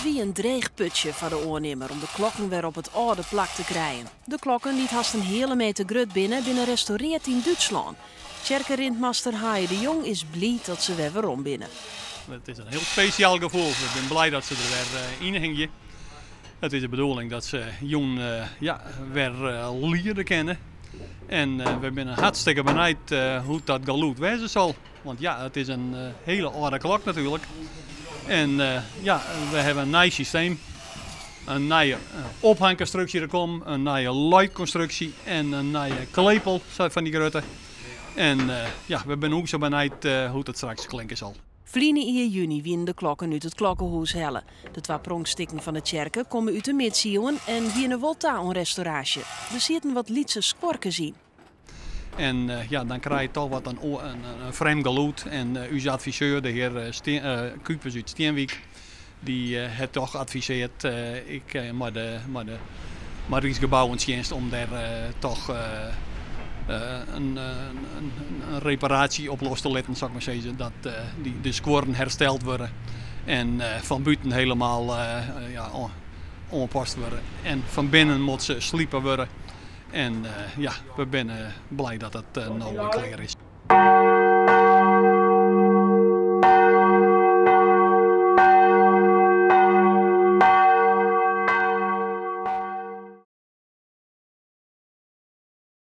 It wie in dreech putsje foar de oannimmer om de klokken wer op it âlde plak te krijen. De klokken, dy't hast in heale meter grut binne, binne restaurearre yn Dútslân. Tsjerkerintmaster Haaije de Jong is bliid dat se wer werom binne. It is in hiel spesjaal gefoel. Ik bin bliid dat se der wer yn hingje. It is de bedoeling dat se jûn, ja, wer liede kinne. En we binne hartstikke benijd hoe't dat gelûd wêze sil. Want ja, it is in hiele âlde klok natuerlik. En ja, we hawwe in nij systeem. In nije ophangkonstruksje der komt, in nije luidkonstruksje en in nije klepel fan dy grutte. En ja, we binne ek sa benijd hoe't it straks klinke sil. Ferline jier juny wiene de klokken út it klokkehûs helle. De twa pronkstikken fan de tsjerke komme út de midsiuwen en wiene wol ta oan restauraasje. Der sieten wat lytse skuorkes yn. En ja, dan krije je toch wat in frjemd gelûd. En ús adviseur, de hear Kupers út Stienwyk, dy hat toch advisearre ik mei de Ryksgebouwentsjinst om dêr toch in reparaasje op los te litten, sil ik mar sizze. Dat de skuorren hersteld wurde en fan bûten hielendal, ja, oanpast wurde. En fan binnen moat se slipe wurde. En ja, we binne bliid dat it no klear is.